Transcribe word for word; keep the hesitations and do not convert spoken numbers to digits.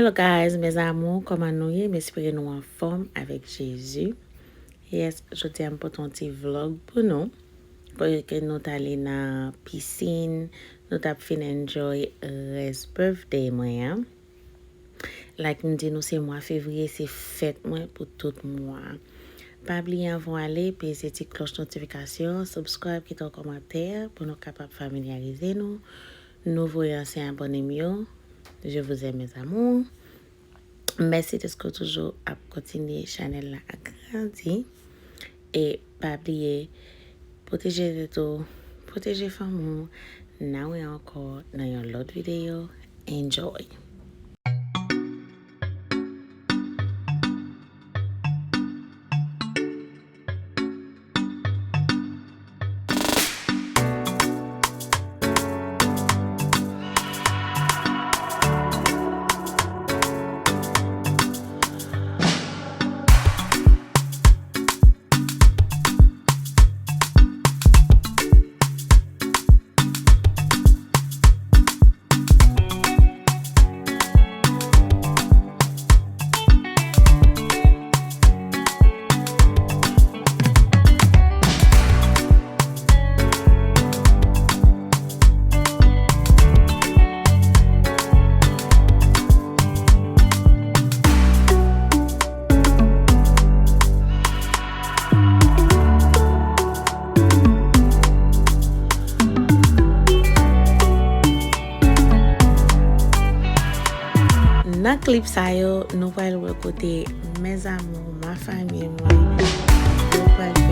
Hello guys, mes amours, kòman nou ye? M espere nou anfòm avèk Jezi. Yes, jodi a m pote yon ti vlog pou nou. Kote ke nou t ale nan pisin, nou t ap fin enjoy rès birthday mwen an. Like m di nou, se mwa fevriye, se fèt mwen pou tout mwa. Pa bliye anvan w ale, peze ti klòch notifikasyon, subscribe, kite yon kòmantè pou nou kapab familyarize nou. Nouvo e ansyen abòne m yo, je vous aime, mes amours. Mèsi dèske w toujou ap kontinye chanèl la ap grandi. E pa bliye, pwoteje tèt ou, pwoteje fanmi w. N a wè ankò nan yon lòt videyo. Enjoy! Nan klip sa yo, nou pral wè kote mes amours, ma famille mwen, yo pral fè